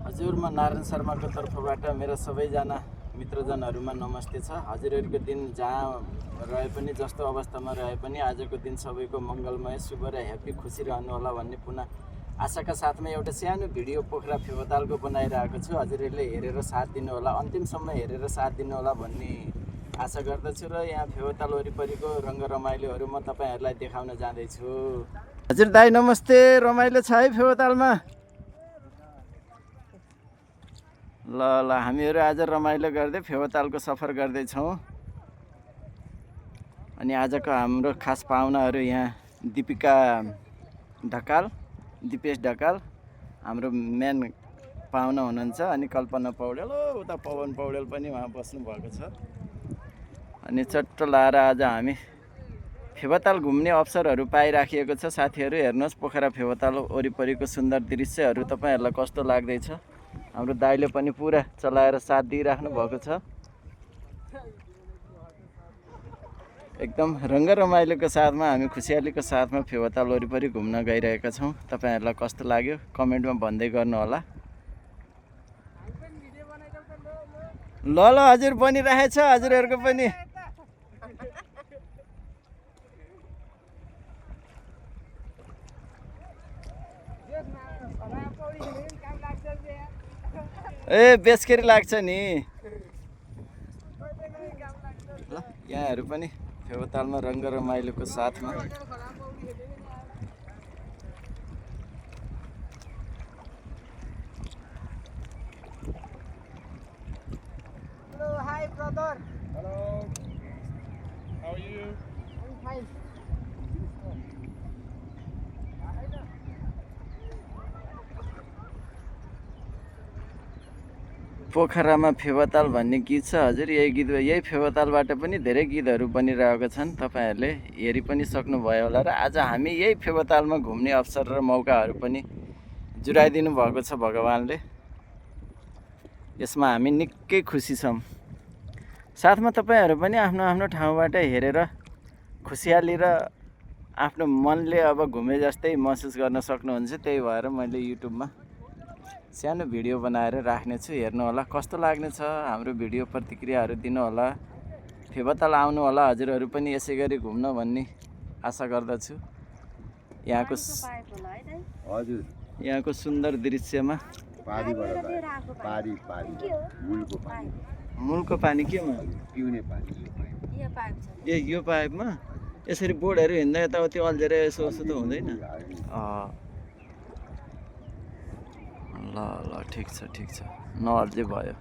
हजुर, म नारायण शर्माको तर्फबाट मेरा सबैजना मित्रजनहरूमा नमस्ते छ। हजुरहरूको दिन जहाँ रहे पनि, जस्तो अवस्थामा रहे पनि आजको दिन सबैको मङ्गलमय, शुभ र ह्याप्पी, खुसी रहनु होला भन्ने पुनः आशाका साथमा एउटा सानो भिडियो पोखरा फेवातालको बनाइरहेको छु। हजुरहरूले हेरेर साथ दिनु होला, अन्तिमसम्म हेरेर साथ दिनु होला भन्ने आशा गर्दछु। र यहाँ फेवाताल वरिपरिको रङ्ग रमाइलोहरू म तपाईँहरूलाई देखाउन जाँदैछु। हजुर दाइ नमस्ते, रमाइलो छ है फेवातालमा? ल ल, हामीहरू आज रमाइलो गर्दै फेवातालको सफर गर्दैछौँ। अनि आजको हाम्रो खास पाहुनाहरू यहाँ दिपिका ढकाल, दिपेश ढकाल हाम्रो मेन पाहुना हुनुहुन्छ। अनि कल्पना पौडेल, उता पवन पौडेल पनि उहाँ बस्नु भएको छ। अनि चट्ट लाएर आज हामी फेवाताल घुम्ने अवसरहरू पाइराखिएको छ। साथीहरू हेर्नुहोस्, पोखरा फेवाताल वरिपरिको सुन्दर दृश्यहरू तपाईँहरूलाई कस्तो लाग्दैछ? हाम्रो दाइले पनि पुरा चलाएर साथ दिइराख्नु भएको छ। एकदम रङ्ग रमाइलोको साथमा, हामी खुसियालीको साथमा फेवाताल वरिपरि घुम्न गइरहेका छौँ। तपाईँहरूलाई कस्तो लाग्यो कमेन्टमा भन्दै गर्नु होला। ल ल हजुर, बनिरहेछ हजुरहरूको पनि। ए बेसखेरी लाग्छ नि। ल यहाँहरू पनि फेवातालमा रङ्ग रमाइलोको साथमा Hello, hi brother. Hello. How are you? I'm fine. पोखरामा फेवाताल भन्ने गीत छ हजुर। यही फेवातालबाट पनि धेरै गीतहरू बनिरहेको छन्, तपाईँहरूले हेरि पनि सक्नुभयो होला। र आज हामी यही फेवातालमा घुम्ने अवसर र मौकाहरू पनि जुराइदिनु भएको छ भगवान्ले। यसमा हामी निकै खुसी छौँ। साथमा तपाईँहरू पनि आफ्नो आफ्नो ठाउँबाट हेरेर खुसियाली र आफ्नो मनले अब घुमे जस्तै महसुस गर्न सक्नुहुन्छ। त्यही भएर मैले युट्युबमा सानो भिडियो बनाएर राख्नेछु, हेर्नु होला कस्तो लाग्नेछ। हाम्रो भिडियो प्रतिक्रियाहरू दिनु होला। फेवाताल आउनु होला हजुरहरू पनि यसै गरी घुम्न भन्ने आशा गर्दछु। यहाँको सुन्दर दृश्यमा मूलको पानी केमा? पिउने पानी। ए यो पाइपमा यसरी बोर्डहरू हिँड्दा यताउति अल्झेर यसो त हुँदैन? ल ल, ठिक छ ठिक छ, नअल्झे भयो।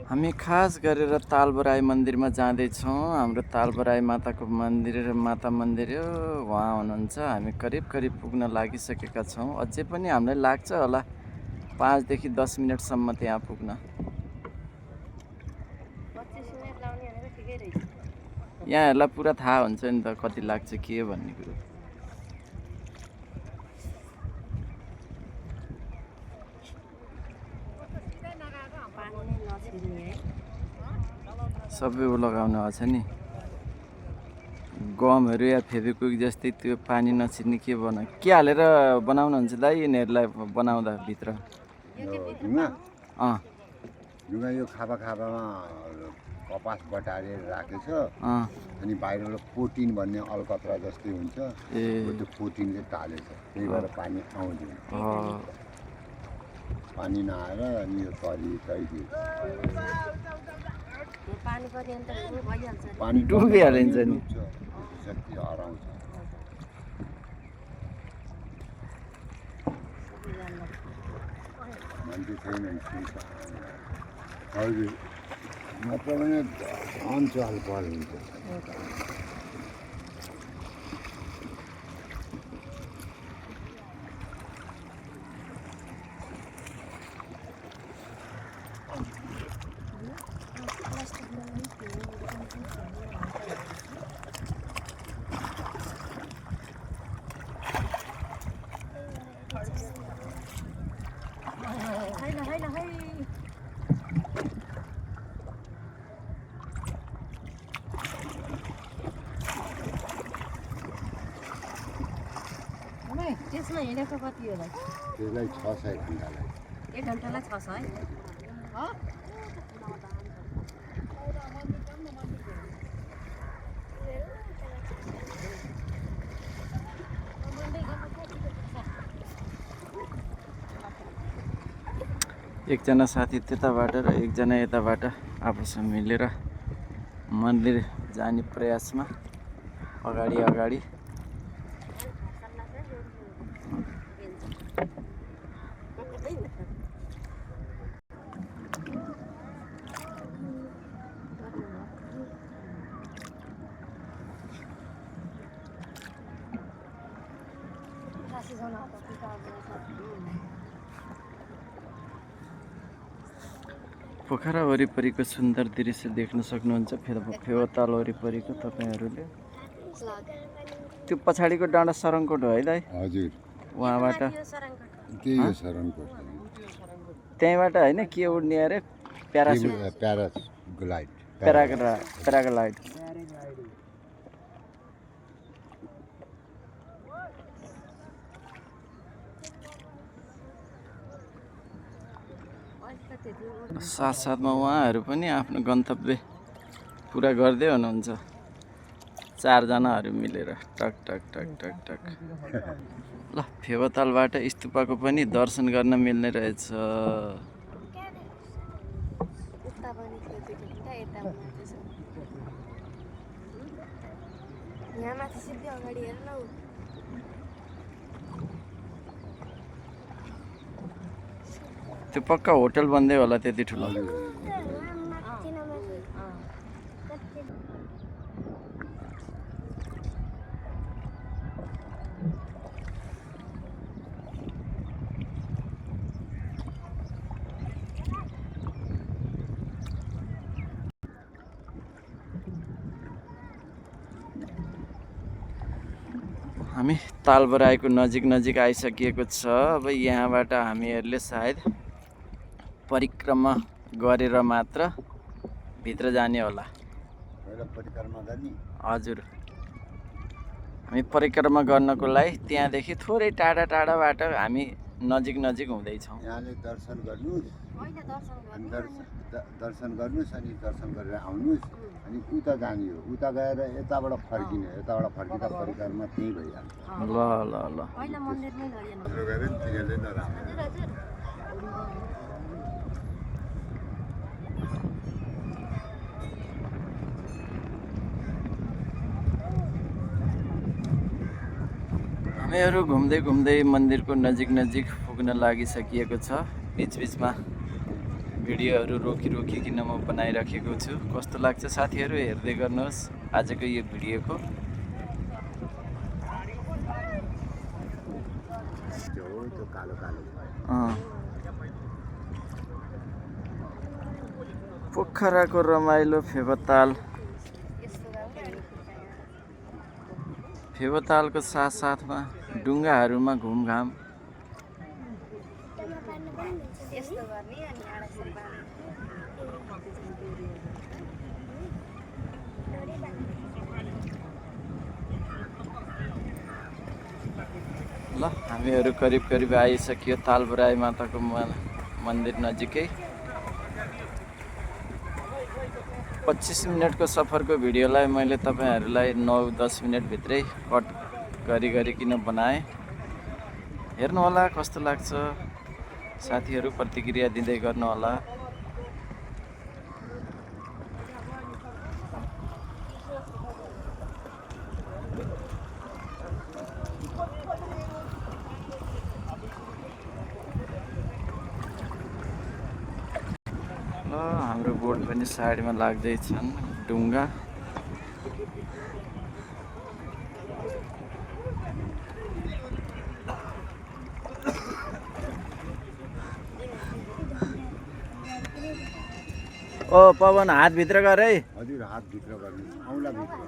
हामी खास गरेर तालबराई मन्दिरमा जाँदैछौँ। हाम्रो तालबराई माताको मन्दिर, माता मन्दिर उहाँ हुनुहुन्छ। हामी करिब करिब पुग्न लागिसकेका छौँ। अझै पनि हामीलाई लाग्छ होला 5 देखि 10 मिनटसम्म त्यहाँ पुग्न। यहाँहरूलाई पुरा थाहा हुन्छ नि त कति लाग्छ के भन्ने कुरो। सबै लगाउनु आउँछ नि, गमहरू या फेभिक्विक जस्तै त्यो पानी नछिर्ने के के हालेर बनाउनुहुन्छ दाइ यिनीहरूलाई बनाउँदा भित्र? ढुङ्गा यो खापामा कपास बटारेर राखेछ। अनि बाहिरबाट पोटिन भन्ने अलकत्रा जस्तै हुन्छ, त्यो पोटिनले टालेछ। त्यही भएर पानी आउँदैन। पानी नआएर अनि यो तरिदियो, पानी डुबिहालिन्छ नि। शक्ति हराउँछ। मान्छे छैन। हजुर, मतलब अञ्चल परिन्छ। त्यसमा हिँडेको कति होला? त्यसलाई 600 घन्टालाई 1 घन्टालाई 600 है? एकजना साथी त्यताबाट र एकजना यताबाट आपसमा मिलेर मन्दिर जाने प्रयासमा अगाडि पोखरा वरिपरिको सुन्दर दृश्य देख्न सक्नुहुन्छ फेवाताल वरिपरिको तपाईँहरूले। त्यो पछाडिको डाँडा सरङकोट हो है दाइ? हजुर उहाँबाट त्यही हो शरणकोट त्यहीँबाट होइन के उड्ने अरे प्यारासुट प्याराग्लाइड साथसाथमा उहाँहरू पनि आफ्नो गन्तव्य पुरा गर्दै हुनुहुन्छ। 4 जनाहरू मिलेर टक टक टक टक टक। ल फेवातालबाट स्तूपको पनि दर्शन गर्न मिल्ने रहेछ। यहाँ माथि सिधै अगाडि हेर न। त्यो पक्का होटल बन्दै होला त्यति ठुलो। हामी तालबराईको नजिक आइसकिएको छ। अब यहाँबाट हामीहरूले सायद परिक्रमा गरेर मात्र भित्र जाने होला। हजुर, हामी परिक्रमा गर्नको लागि त्यहाँदेखि थोरै टाढाबाट हामी नजिक हुँदैछौँ। यहाँले दर्शन गर्नुहोस् दर्शन गर्नुहोस् अनि दर्शन गरेर आउनुहोस् अनि उता जाने हो। उता गएर यताबाट फर्किने, यताबाट फर्किँदा परिक्रमा त्यही भइहाल्छ। ल ल ल पहिला मन्दिरमै लगेन। गएर नि तिनीहरूले नराम्रो। हामीहरू घुम्दै मन्दिरको नजिक पुग्न लागिसकिएको छ। बिचमा भिडियोहरू रोकिकन म बनाइराखेको छु। कस्तो लाग्छ साथीहरू हेर्दै गर्नुहोस् आजको यो भिडियोको। पोखराको रमाइलो फेवातालको साथमा डुङ्गाहरूमा घुमघाम। ल हामीहरू करिब आइसक्यो तालबराई माताको मन्दिर नजिकै। 25 मिनटको सफरको भिडियोलाई मैले तपाईँहरूलाई 9-10 मिनटभित्रै कट गरिकन बनाएँ। हेर्नुहोला कस्तो लाग्छ साथीहरू, प्रतिक्रिया दिँदै गर्नुहोला। हाम्रो बोट पनि साइडमा लाग्दैछन् डुङ्गा। ओ पवन, हात भित्र गर है। हजुर, हात भित्र गर्नु, औँला भित्र।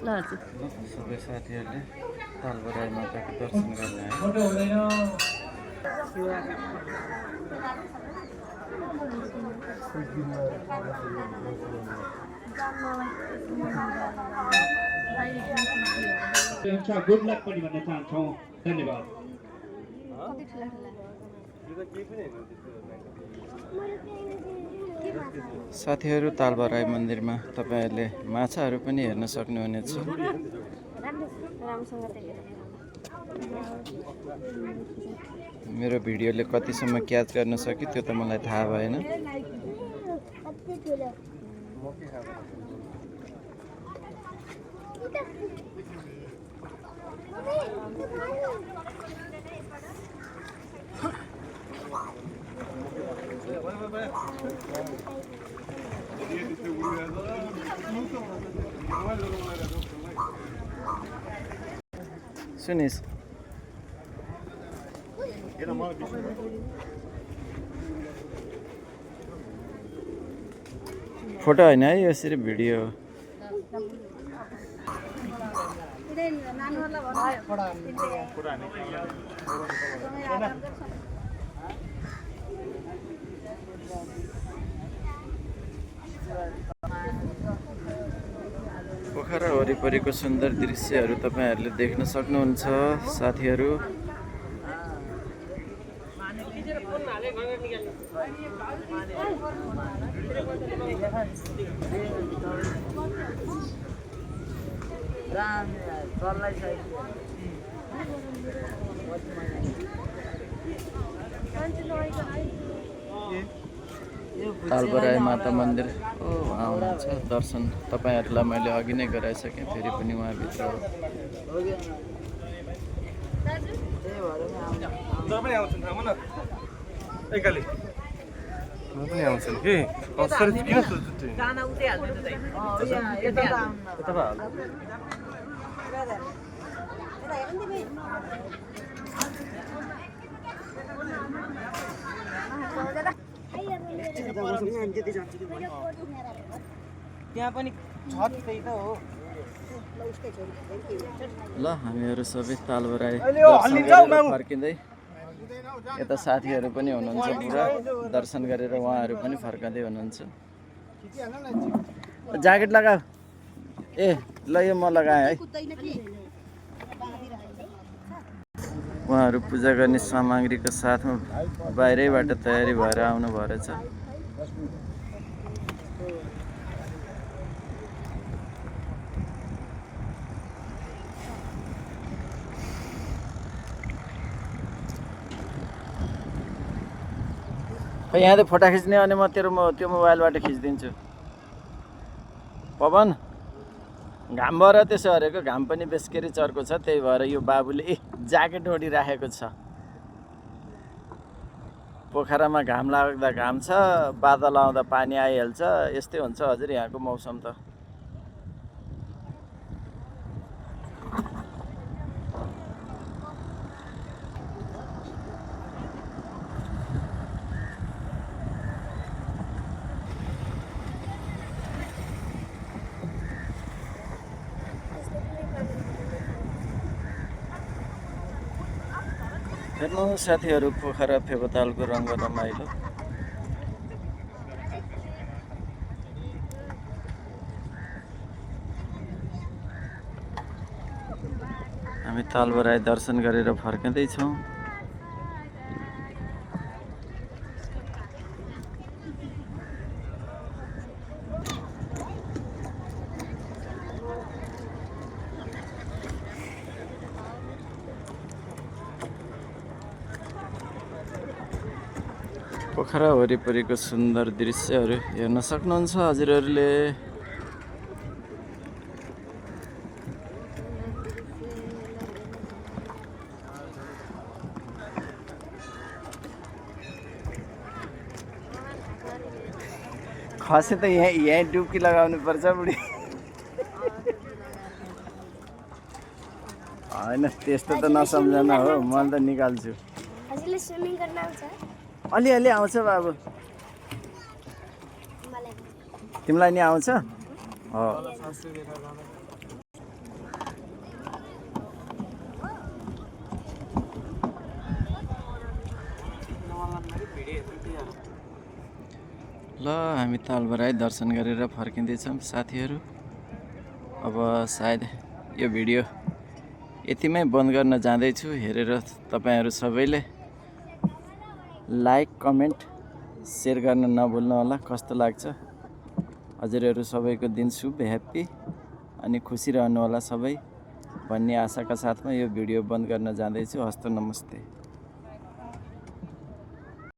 ल हजुर सबै साथीहरूले तालबराई माताको दर्शन गर्न आए। गुड लक पनि भन्न चाहन्छौँ। धन्यवाद। साथीहरू तालबराई मन्दिरमा तपाईँहरूले माछाहरू पनि हेर्न सक्नुहुनेछ। मेरो भिडियोले कतिसम्म क्याच गर्न सक्यो त्यो त मलाई थाहा भएन। सुनिस् फोटो होइन है यसरी भिडियो हो। पोखरा वरिपरिको सुन्दर दृश्यहरू तपाईँहरूले देख्न सक्नुहुन्छ साथीहरू। तालबराई माता मन्दिर उहाँ हुनुहुन्छ दर्शन तपाईँहरूलाई मैले अघि नै गराइसकेँ। फेरि पनि उहाँभित्र हो। त्यहाँ पनि छत त्यही त हो। ल हामीहरू सबै तालबराई दर्शन गरेर फर्किँदै यता साथीहरू पनि हुनुहुन्छ पुरा दर्शन गरेर उहाँहरू पनि फर्कँदै हुनुहुन्छ। ज्याकेट लगाऊ। ए ल यो म लगाएँ है। उहाँहरू पूजा गर्ने सामग्रीको साथमा बाहिरैबाट तयारी भएर आउनु भएछ। यहाँ त फोटो खिच्ने अनि म त्यो मोबाइलबाट खिचिदिन्छु। पवन घाम भएर त्यसो गरेको घाम पनि बेसकेरी चर्को छ त्यही भएर यो बाबुले ज्याकेट ओढिराखेको छ। पोखरामा घाम लाग्दा घाम छ, बादल आउँदा पानी आइहाल्छ। यस्तै हुन्छ हजुर यहाँको मौसम त। हेर्नु साथीहरू पोखरा फेवातालको रङ्ग रमाइलो। हामी तालबराई दर्शन गरेर फर्किँदैछौँ। पोखरा वरिपरिको सुन्दर दृश्यहरू हेर्न सक्नुहुन्छ हजुरहरूले। खसे त यहीँ डुब्की लगाउनु पर्छ बुढी। होइन त्यस्तो त नसम्झना हो, मैले त निकाल्छु। हजुरले स्विमिङ गर्न आउँछ? अलिअलि आउँछ बाबु। तिमीलाई नि आउँछ हो ल हामी तालबराई दर्शन गरेर फर्किँदैछौँ साथीहरू। अब सायद यो भिडियो यतिमै बन्द गर्न जाँदैछु। हेरेर तपाईँहरू सबैले लाइक कमेन्ट सेयर गर्न नभुल्नु होला। कस्तो लाग्छ हजुरहरू सबैको दिन शुभ ह्याप्पी अनि खुसी रहनु होला सबै भन्ने आशाका साथमा यो भिडियो बन्द गर्न जाँदैछु। हस्त नमस्ते।